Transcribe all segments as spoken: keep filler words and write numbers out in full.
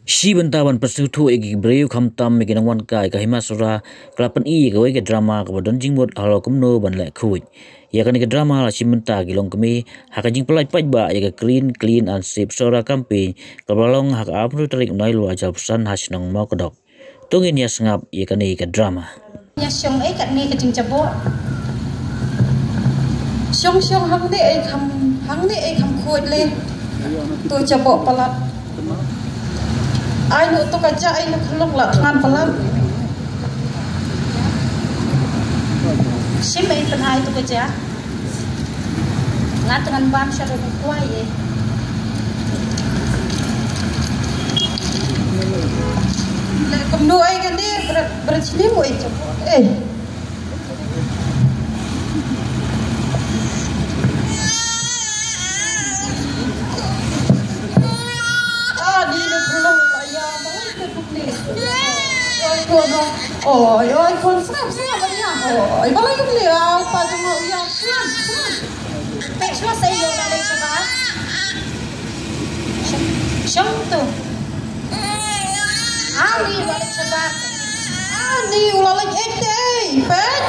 Shi bynta ban pynsngewthuh ïa ki briew khamtam ïa ki nongwan kai, ka Hima Sohra ka la pyni ïa kawei ka drama kaba don jingmut halor kumno ban leh khuid. Ïa kane ka drama la shim bynta ki longkmie ha ka jingpyllait paidbah ïa ka Green, Clean and Safe Sohra Campaign kaba la long ha ka arphew tarik Naiwieng arhajar arphew san ha shnong Mawkdok. To ngin ïa sngap ïa kane ka drama. Ïa shong ei katne ka jingjaboh. Shong shong hangne ei kham, hangne ei kham khuid le. To jaboh palat. Ai no to ka ja ei no khlong la thngan palat. Shim ei pynhai to ka ja. Nga tngan bam sha ro kwai eh. Le kumno ei kane bret bret sini mo ei jaboh eh. Ah, di le pulang lah ya, balik ke dukli. Oi, kon, oi, oi, kon, sngap, sngap, ya. Oi, balik ke dukli, ah, pa jong ïa, sngap, sngap. Pek shwa sa ïa u la leit shabar. Shong tu. Ani u la leit shabar. Ani u la leit eit ei. Pek.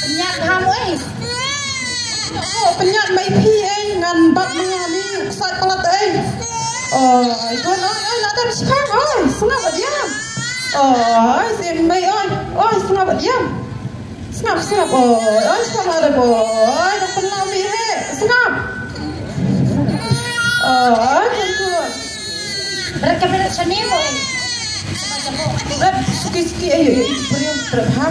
Pynïaid ham ei. Oh, pynïaid mai phi ei ngan bat ma nga ni u ksat palat ei. Oi, tuan oi, oi, la dep shkang oi, sngap ba diam. Oi, sim mai oi, oi, sngap ba diam. Sngap, sngap, oi, oi, sngap, oi, oi, dah pynlaw mi he, sngap. Oi, tuan, tuan. Berat ka berat sani, oi. Berat suki, suki, ayo, ayo, itu beri berat, ha?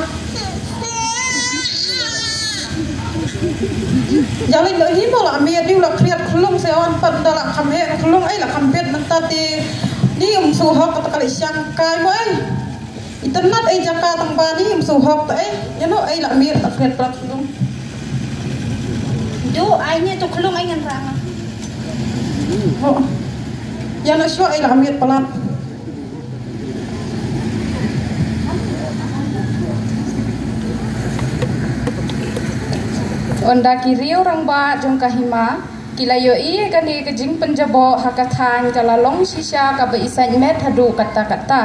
Jangan lo ini malah, mi adi ulah kriat kelung, saya wan pan dah lah kami kelung, ay lah kampit mentati. Ni um suhok kata kali siang kai, oi. Itynnat ei jaka tang ba ni, ym shu hok ta ei. Ïa no ei la miet ta kret plat shu. Du ai ni tu klung ei ngan rang. Oh. Ïa no shu ei la miet plat. Ynda ki riew rangbah jong ka hima ki la ïohi ïa kane ka jingpynjaboh ha ka thaiñ, ka la long shisha kaba isaitmet haduh katta katta.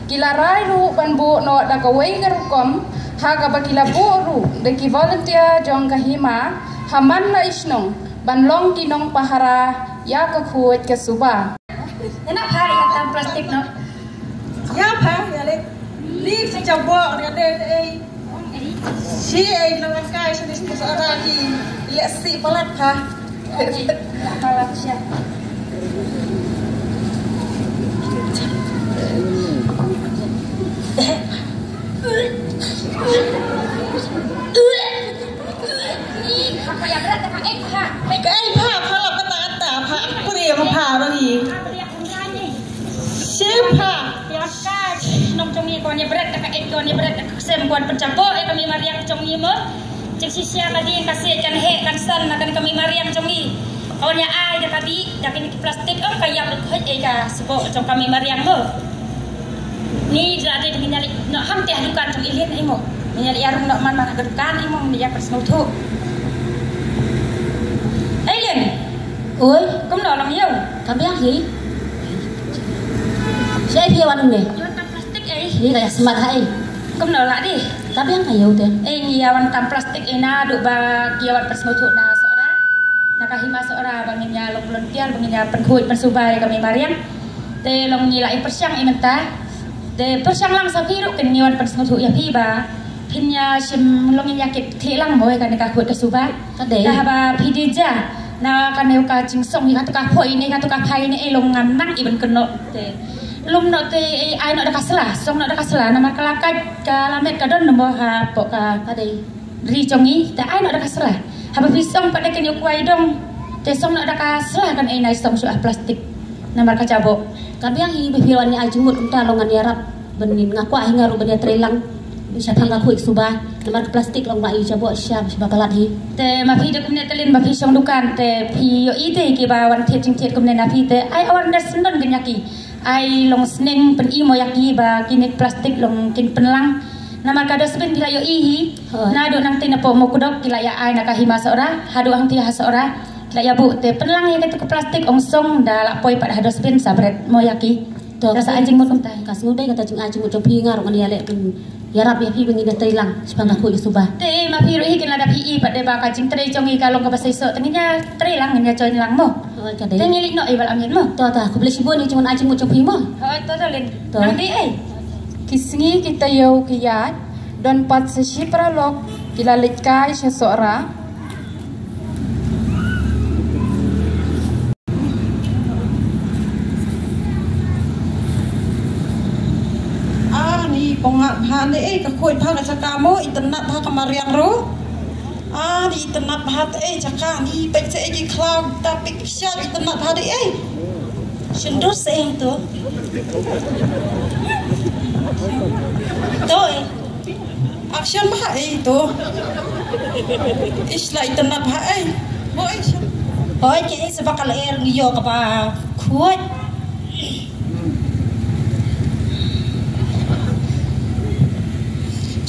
Ki la rai ruh ban buh noh da kawei ka rukom, ha kaba ki la buh ruh da ki volunteer jong ka hima ha man la i shnong ban long ki nongpahara ïa ka khuid ka suba. Ïa na pha ïa tam plastik noh. Ïa pha ïa leh. Ni sa jaboh ïa dei dei. Shi ei nang kai shi ni sa ra ki. Ïa si palat pha. Palat sha. Ka ei pha pha la pata kata pha pria pha pha bang i. Shi pha. Ïa ka shnong jong ngi ko ïa bret ka ka ek ko ïa bret ka ksem ko pynjaboh ïa ka mei mariang jong ngi mo. Jing shisha ka ding ka siej kan heh kan san na kan ka mei mariang jong ngi. Ko ïa ai da ka dih da kine ki plastik ong ka ïap da khoi ei ka sboh jong ka mei mariang mo. Ni da dei da ngi ïa leit noh hangtei ha dukan jong i Lin ei mo. Ngi ïa leit ïa rung noh man man ha ka dukan ei mo ngi ïa pynsngewthuh. Ei Lin. Oi. Kumno long ïew? Ka biang hi. Shaei phi wan ne? Ïa wan tam plastik ei. Ni ka ïa smat ha ei. Kumno lah dei? Ka biang ka ïew te. Ei ngi ïa wan tam plastik ei naduh ba ki ïa wan pynsngewthuh na Sohra. Na ka hima Sohra ba ngin ïa long volunteer ba ngin ïa pynkhuid pynsuba ïa ka mei mariang. Te long ngi la i pyrshang i mynta. Te pyrshang lang sa phi ruh kin ngi wan pynsngewthuh ïa phi ba phin ïa shim long ngi ïa kit thik lang mo ïa kane ka khuid ka suba. Ka dei. Te haba phi dei ja na kane ka jingsong ïa katu ka phoi ne katu ka phai ne i long ngan nang i ban kynnoh te. Lum noh te i ai noh da ka sla, song noh da ka sla namar ka la kait ka la met ka don mo ha pok ka. Ka dei. Ri jong ngi te ai noh da ka sla. Haba phi song pat da kane u kwai dong te song noh da ka sla kan ei nai song shuh ha plastik. Namar ka jaboh. Ka biang hi ba phi wan ïa ai jingmut kumta long ngan ïarap ban ngin nga kwah hi nga ruh ban ïa trei lang. Shaphang ka khuid suba namar ka plastik long ba ïa jaboh sha ba palat hi. Te ma phi da kumne te Lin ba phi shong dukan te phi ïohi te kiba wan thied jingthied kumne na phi te ai awareness don kin ïa ki. Ai long sneng pyni mo ïa ki ba kine plastik long kin pynlang. Namar ka dustbin phi la ïohi hi. Naduh nangtei na pok Mawkdok ki la ïa ai na ka hima Sohra haduh hangtei ha Sohra. La ïa buh te pynlang ïa katu ka plastik ong song da la poi pat ha dustbin sa bret mo ïa ki. To, da sa ai jingmut kumta. Ka sngew dei kata jingai jingmut jong phi, nga ruh ngan ïaleh ban ïarap ïa phi ba ngin ïa trei lang shaphang ka khuid ka suba. Te ma phi ruh hi kin lada phi i pat dei ba ka jingtrei jong i ka long kaba seisoh te ngin ïa trei lang, ngin ïa join lang mo. Hooid, ka dei. Te ngi leit noh i ba la miet mo. To ta, khublei shibun ïa jingmut jong phi mo. Hooid, to to Lin. To. Nang dei ei. Ki sngi ki taïew ki ïaid, don pat sa shi paralok ki la leit kai sha Sohra. Ah, ni pongah bha ne, eh, ka khuid bha ka jaka mo, itynnat bha ka mariang ruh. Ah, ni itynnat bha te, eh, jaka ni peit se, eh, ki khlaw ta pik shat, itynnat bha de, eh. Shen dur se, eh, to. To, eh. Action bha ei to. Ish, la itynnat bha ei. Mo ei shen. Hooid, ke ei seba ka lyer ngi ïoh kaba khuid.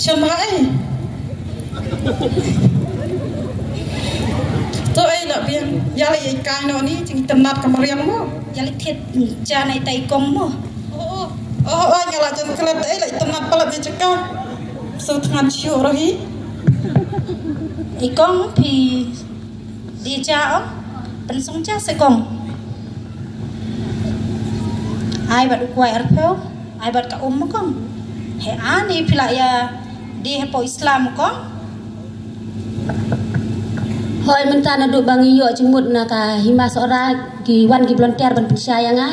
Shen bha ei. To ei la biang. Ïa la ïa kai noh ni jingitynnat ka mariang mo. Ïa la thied ja na i tai kong mo. Oh, oh, oh, nga la jan klet ei, la itynnat palat ïa jaka. So thngan shu rohi. I kong phi die ja o. Pynsong ja se kong. Ai bad u kwai arphew, ai bad ka um mo kong. He ani phi la ïa die hapoh Islam kong. Hooid, mynta naduh ba ngi ïoh jingmut na ka Hima Sohra ki wan ki volunteer ban pynshai ïa nga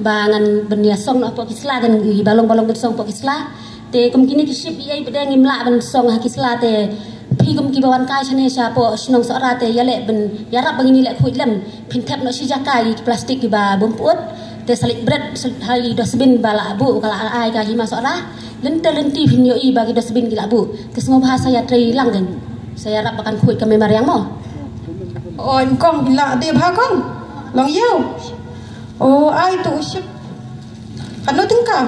ba ngan ban ïa song noh hapoh ki sla, kan ki ba long ba long ban song hapoh ki sla. Te kum kine ki ship ei ei ba dei ngim lah ban song ha ki sla te phi kum ki ba wan kai shane shapoh shnong Sohra te ïaleh ban ïarap ba ngin ïaleh khuid lem. Phin thep noh shi jaka ïa ki plastik ki ba bym pyut. Te sa leit bret ha i dustbin ba la buh ka la ai ka Hima Sohra. Lynter lynti phin ïohi ba ki dustbin ki la buh. Te sngewbha sa ïa trei lang kan. Sa ïarap ba kan khuid ka mei mariang mo. Oi kong, la dei bha kong. Long ïew. Oh, ai tu u ship. Kano tyngka?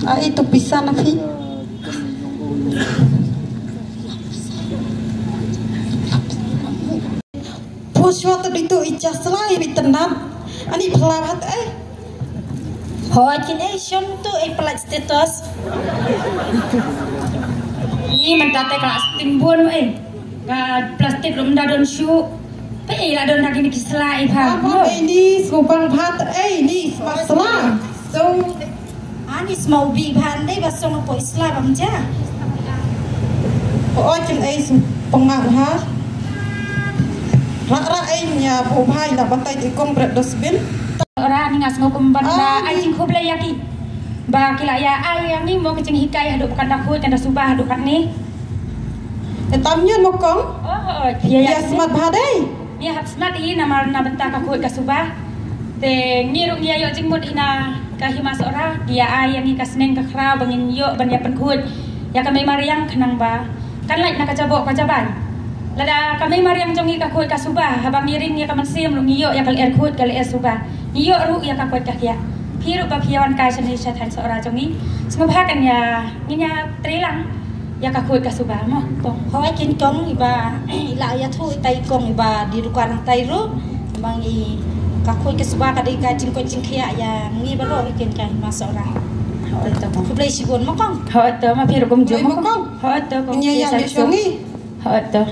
Ai tu pisa na phi. Phu shwa tu ditu i chasla i itynnat. Ani phlap hat ei. Hooid kin ei shon tu ei plat status. Ni mynta te ka sting bun ei. Ka plastik ruh ym da don shuh. Pei la don ha kine ki sla ei bha. Aba ei ni sngewbang bha ei ni sma sla. So ani sma u bih bha ndei ba song hapoh i sla bam ja. Ko oi kin ei sngewbang bha. Ra ra ei nia bu bha ila batai ti kong bret dustbin. Ra ni nga sngewbang bha ai jingkhublei ïa ki. Ba ki la ïa ai ïa ngi mo ka jinghikai haduh ba kan da khuid kan da suba haduh katne. Te tam ñion mo kong. Oh, oh, ïa ïa smat bha dei. Ïa hap smat i namar na bynta ka khuid ka suba. Te ngi ruh ngi ïa ïoh jingmut i na ka Hima Sohra ki ïa ai ïa ngi ka sneng ka khraw ba ngin ïoh ban ïa pynkhuid ïa ka mei mariang khnang ba kan lait na ka jaboh ka jaban. Lada ka mei mariang jong ngi ka khuid ka suba, haba ngi ring ïa ka mynsiem ruh ngi ïoh ïa ka lyer khuid ka lyer suba. Ngi ïoh ruh ïa ka koit ka khiah. Phi ruh ba phi ïa wan kai shane sha thaiñ Sohra jong ngi. Sngewbha kan ïa ngin ïa trei lang ïa ka khuid ka suba mo. Hooid kin kong iba i la ïathuh i tai kong iba die dukan tai ruh. Ba ngi ka khuid ka suba ka dei ka jingkoit jingkhiah ïa ngi baroh kin ka Hima Sohra. Hooid to. Khublei shibun mo kong. Hooid to ma phi ruh kumjuh mo kong. Hooid to kong. Ngi ïa ïa shong ngi. Hooid to.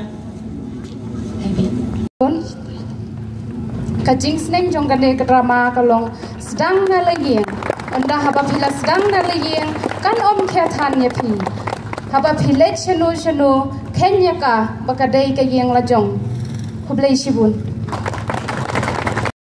Ka jingsneng jong kane ka drama ka long sdang na la ïing. Ynda haba phi la sdang na la ïing kan ym khia than ïa phi. Haba phi leit shano shano kheiñ ïa ka ba ka dei ka ïing la jong. Khublei shibun.